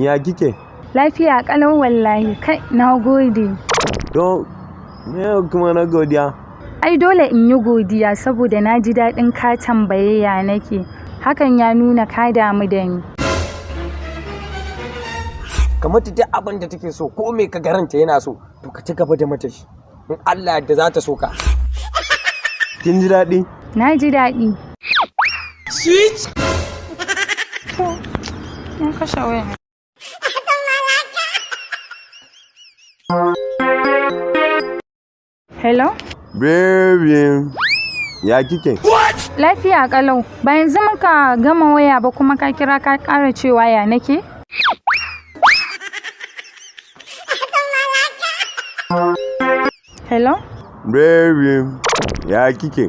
Ya kike? Lafiya ƙalau wallahi. Kai, na gode. To, me kuma na godiya? Ai dole in yi godiya saboda na ji daɗin ka tambaye ya nake. Hakan ya nuna ka damu da ni. Ka mata duk abin da take so, ko me ka garanta yana so, to ka ci gaba da mata shi. In Allah yadda za ta so ka. Kin ji daɗi? Na ji daɗi. Sweet. To, na kashe waya. Hello? Baby, ya kike? Lafiya ƙalau. Ba yanzu muka gama waya ba kuma ka kira ka ƙara cewa ya nake? Hello? Baby, ya kike?